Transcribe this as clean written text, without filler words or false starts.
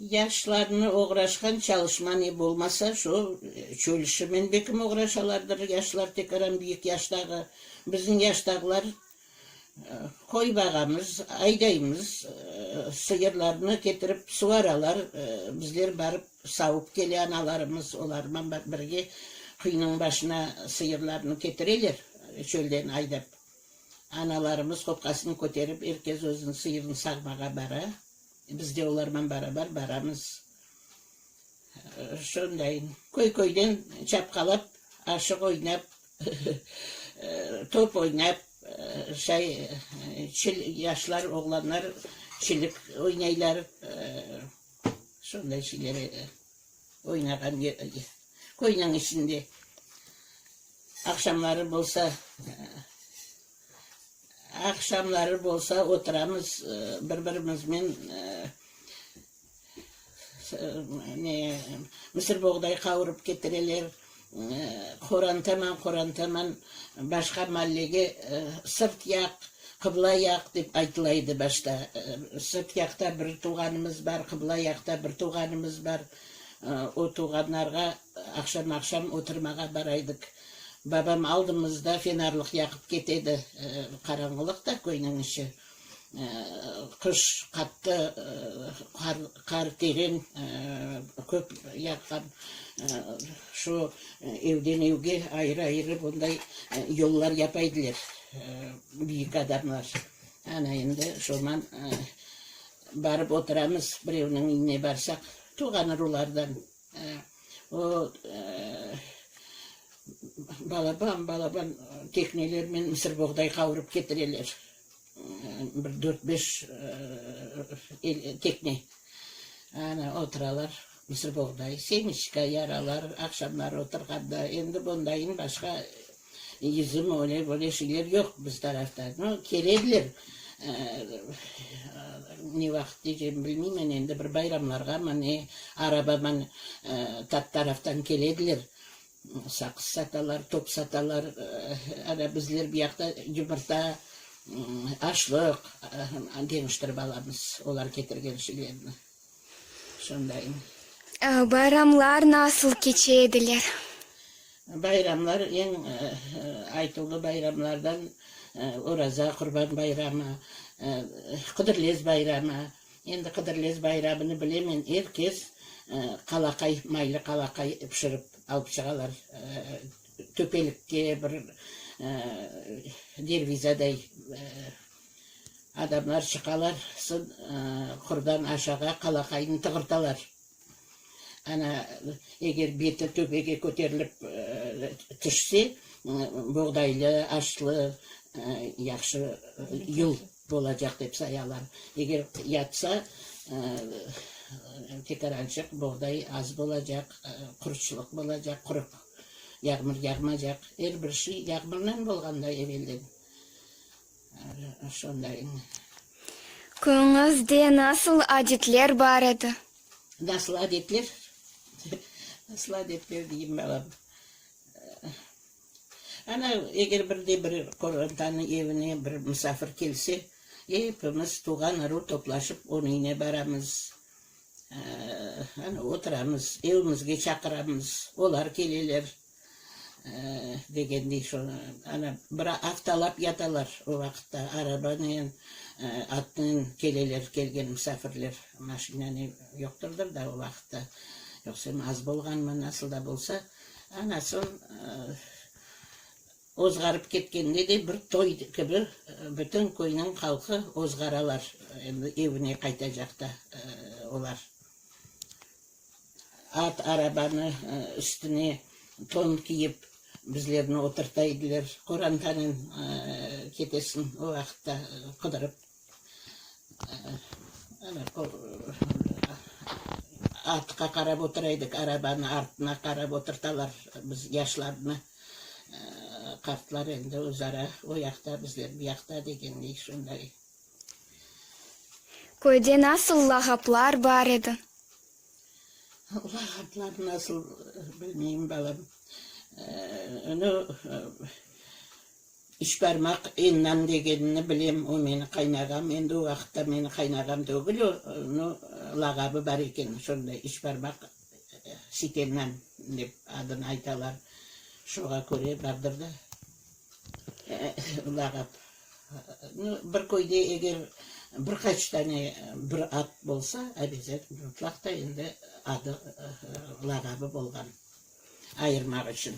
Yaşlarnı oğraşqan çalışma ne bolmasa, şo çöl işimen bekim oğraşalardır yaşlar, tekaran büyük yaştağı. Bizim yaştağılar qoy bağamız, aydaymız, sıyırlarnı ketirip suvaralar, bizler barıp savup kele analarımız, olarman birge quyunıñ başına sıyırlarnı ketireler çölden aydap. Analarımız qopqasını köterip, er kes özüniñ sıyırını sağmağa bara. Biz de olarman barabar baramız. Şonday, köy-köyden çapqalap, aşıq oynap, top oynap, şay çil, yaşlar, oğlanlar çilik oynaylar, şonday şeyler oynağan köyniñ içinde. Aqşamları bolsa, Aqşamları bolsa oturamız bir-birimizmen ne, mısırboğday qavurıp ketireler, qorantaman qorantaman başqa mallege sırt yaq, qıbla yaq dep aytıla edi başta. Sırt yaqta bir tuvğanımız bar, qıbla yaqta bir tuvğanımız bar. O tuvğanlarğa Aqşam-aqşam oturmağa baraydık. Babam aldımızda fenarlıq yaqıp kete edi. Qaranğılıq da köyniñ içi. Qış qattı, qar, qar teren, köp yaqqan. Şu evden evge ayrı-ayrı bunday yollar yapa ediler büyük adamlar. Ana endi şoman barıp oturamız, birevniñ üyüne barsaq, tuvğan urulardan. O, balaban, balaban teknelermen mısırboğday qavurıp ketireler. Bir dört-beş tekne. Ana, oturalar, mısırboğday, semiçka yaralar, aqşamları oturğanda. Endi bundayın başqa Yüzüm öyle böyle şeyler yoq biz tarafta. No, kelediler, ne vaqıt diycegimni bilmeymen endi, bir bayramlarğamı ne, arabaman tat taraftan kelediler, saqız satalar, top satalar, ana bizler bu yaqta yumurta, aşlıq deñiştirip alamız olar ketirgen şeylerni. Şondayım. Bayramlar nasıl keçe ediler? Bayramlar, eñ aytuvlı bayramlardan Oraza, Qurban bayramı, Qıdırlez bayramı. Endi Qıdırlez bayramını bilemen, er kes qalaqay, maylı qalaqay pişirip alıp çıqalar. Töpelikke bir dervizaday Adamlar çıqalar, soñ qurdan aşağa qalaqaynı tığırtalar. Ana, eger beti töpege köterilip tüşse, boğdaylı, aşlı, yahşı yıl bolacaq dep sayalar. Eger yatsa, tekarançıq boğday az bolacaq, quruçılıq bolacaq, quruq yağmur yağmacaq. Er bir şey yağmurnen bolğan da evelden. Köyüñizde nasıl adetler bar edi? Nasıl adetler? Nasıl adetler deyim, balam? Ana, eger bir de bir qorantanıñ evine bir musafir kelse, epimiz tuvğan-uru toplaşıp onıñ evine baramız. Ana, oturamız, evimizge çaqıramız, olar keleler. Degendey şo, ana, bir aftalap yatalar o vaqıtta, arabanen, atnen keleler kelgen musafirler, maşina ne yoqtırdır da o vaqıtta, yoqsa az bolğanmı, nasıl da bolsa, ana soñ ozğarıp ketkende de bir toy kibi bütün köyniñ halqı ozğaralar, endi evine qaytacaqta olar. At arabanı üstüne ton kiyip bizlerni oturta ediler. Qorantanen ketesiñ o vaqıtta qıdırıp. Atqa qarap otura edik, arabanı artına qarap oturtalar biz yaşlarnı. Qartlar endi özara o yaqta, bizler bu yaqta degendey şunday. Köyde nasıl lağaplar bar edi? Lağaplar nasıl, bilmeyim, balam. No, İç barmaq Ennan degenini bilem, o meni qaynağam, endi o vaqıtta meni qaynağam tügül o, no, lağabı bar eken, şonday İç barmaq Sitennan dep adını aytalar, şoğa köre bardır da lağap. No, bir köyde eger bir qaç tane bir at bolsa, obязательno, mutlaq ta endi adı, lağabı bolğan, ayırmaq içün.